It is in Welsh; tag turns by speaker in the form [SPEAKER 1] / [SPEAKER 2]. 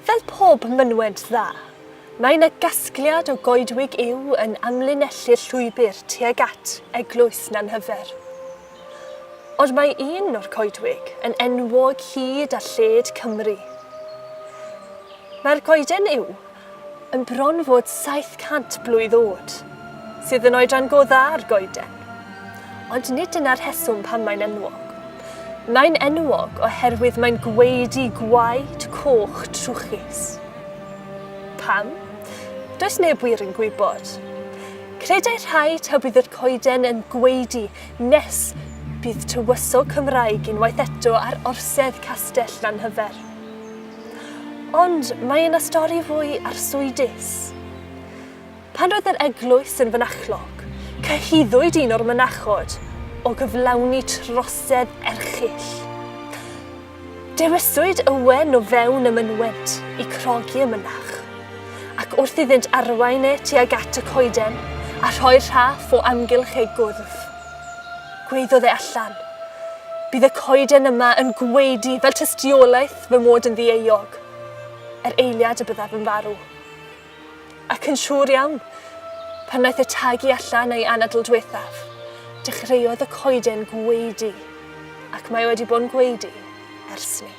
[SPEAKER 1] Fel pob mynwent dda, mae yna gasgliad o goedwig yw yn amlinellu'r llwybr tuag at Eglwys Nanhyfer. Ond mae un o'r coedwig yn enwog hyd a lled Cymru. Mae'r goeden yw yn bron fod 700 blwydd oed, sydd yn oedran go dda ar goeden. Ond nid dyna'r rheswm pam mae'n enwog. Mae'n enwog oherwydd mae'n gwaedu gwaed coch trwchus. Pam? Does neb wir yn gwybod. Credai rhai taw bydd yr coeden yn gwaedu nes bydd tywysog Cymraeg unwaith eto ar orsedd Castell Nanhyfer. Ond mae yna stori fwy arswydus. Pan roedd yr eglwys yn fynachlog, cyhuddwyd un o'r mynachod o gyflawni trosedd erchyll. Dewiswyd Owen o fewn y mynwent i crogi y mynach, ac wrth iddynt arwain e tuag at y coeden a rhoi'r rhaff o amgylch ei gwddf, gwaeddodd e allan, Bydd y coeden yma yn gwaedu fel tystiolaeth fy mod yn ddieuog, yr eiliad y byddaf yn farw. Ac yn siŵr iawn, pan wnaeth e tagu allan ei anadl diwethaf, dechreuodd y coeden gwaedu, ac mae wedi bod yn gwaedu ers 'ny.